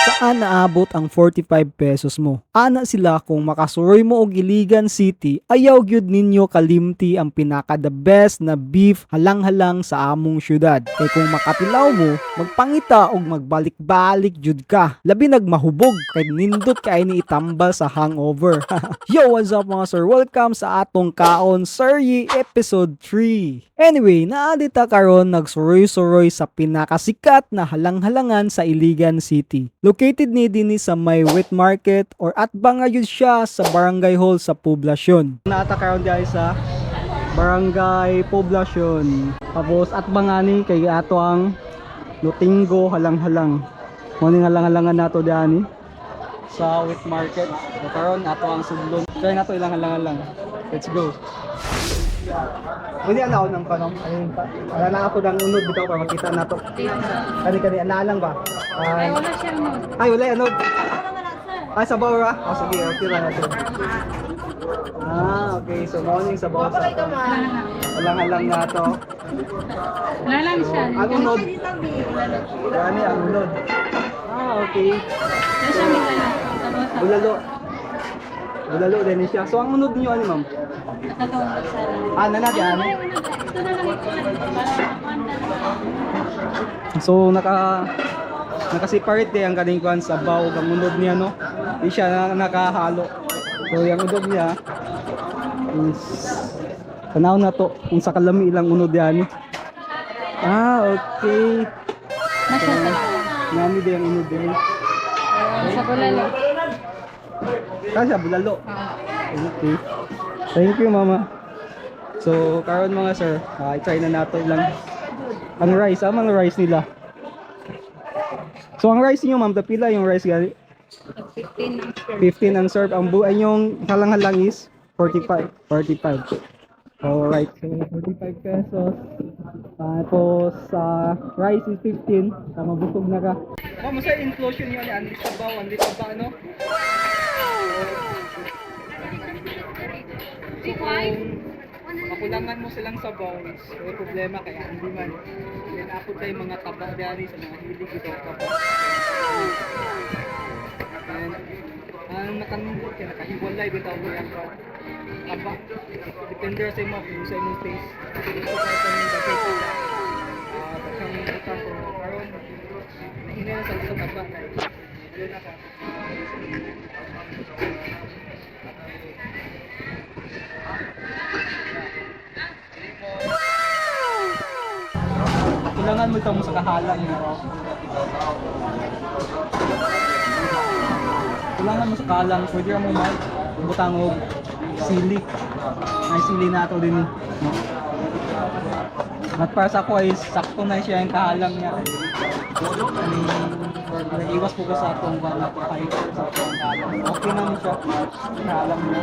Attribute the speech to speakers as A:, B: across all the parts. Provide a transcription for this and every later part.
A: Saan naabot ang 45 pesos mo? Ana sila, kung makasuroy mo og Iligan City, ayaw gyud ninyo kalimti ang pinaka the best na beef halang-halang sa among syudad. Kay kung makatilaw mo, magpangita og magbalik-balik jud ka. Labi nagmahubog kay nindot kay ni itambal sa hangover. Yo, what's up, mga sir? Welcome sa atong Kaon Serye episode 3. Anyway, naa ta karon nagsuroy-suroy sa pinakasikat na halang-halangan sa Iligan City. Located ni dinhi sa may wet market or at yun siya sa Barangay Hall sa Poblacion. Naa ta karon guys sa Barangay Poblacion. Tapos at ni kay ato ang Lutinggo Halang-halang. Mo ning halang-halangan nato diani sa wet market. So karon ato ang sudlon. Try nato ilang halang-halang. Let's go. Pwede ana ng kanom. Ayun pa. Wala na ako ng unod bitaw para makita nato. Kani kani ana lang ba?
B: Ay,
A: Ay,
B: wala siya unod.
A: Ay, wala unod. Ay, sabaw ra. Oh, sige, okay ra natin. Ah, okay. So mao ning sabaw sa ato. Halang-halang na to.
B: Wala lang siya.
A: Ang unod. Gani ang unod. Ah, okay.
B: Wala siya may wala. Sabaw sa
A: Bulalo. Bulalo din siya. So ang unod niyo ano, ma'am?
B: Nakatawag sa
A: Ah, nanati ano?
B: Ay, unod. Ito na lang ito. Para makuha na.
A: So naka-separate eh ang kaning kuan sabaw ug ang unod niya, no. Di siya na, nakahalo. So yung unod niya is tanaw na to kung sa kalami ilang unod yan. Ah, okay.
B: Na siya sa
A: Nami din ang unod din.
B: Sa bulalo.
A: Kasi bulalo. Okay. Thank you, mama. So karon, mga sir, i-try na nato lang ang rice, ang mga rice nila. So ang rice niyo, ma'am, pila yung rice gali?
B: 15 ang sure.
A: 15 ang serve. Ang buhay yung halang-halang is 45. 45. Alright. So, 45 pesos. Tapos, sa rice is 15. Tama, busog na ka. Ma'am, sa inclusion yun, ano sabaw, ano taba, no? So, kung makulangan mo silang sabaw, is may problema kaya hindi man. Then, apod tayo mga taba dali sa mga hilig ito taba. And ang nakanindot kaya nakahiwalay bitaw mo yung taba. Depende sa imo kung sa imong taste. Gusto ka sa imong daghang taba. Ah, daghang butang ko karon nahinay na sa taba kay yun na ka. Kailangan mo ito mo sa kahalang mo. Kailangan mo sa kahalang, pwede mo mag butang og sili. May sili na ito din. No? At para sa ako ay sakto na siya yung kahalang niya. Nag-iwas po ko sa atong wala ko kahit sa atong kahalang. Okay na siya. Kahalang niya.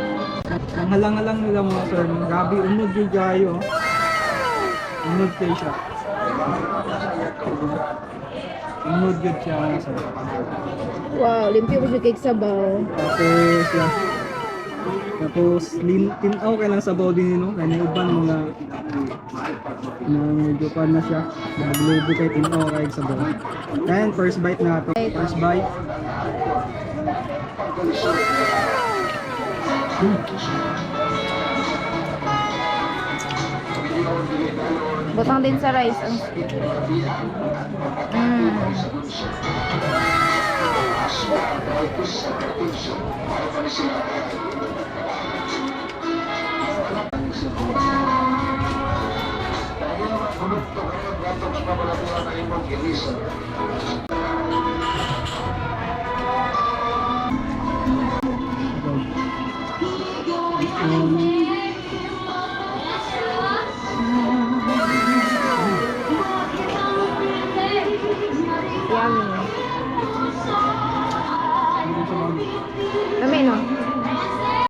A: Ang halang-halang nila, mga sir. Grabe, unod yung kayo. Unod kayo siya. Unod yun siya, mga sir.
C: Wow, limpyo mo siya kay sabaw.
A: Tapos, yeah. Tapos, tinaw kay lang sabaw din, no? Kaya na uban mga na medyo pan na siya. Naglubo kay tinaw kay sabaw. Then, first bite na to. First bite.
C: Butang din sa rice. Ang.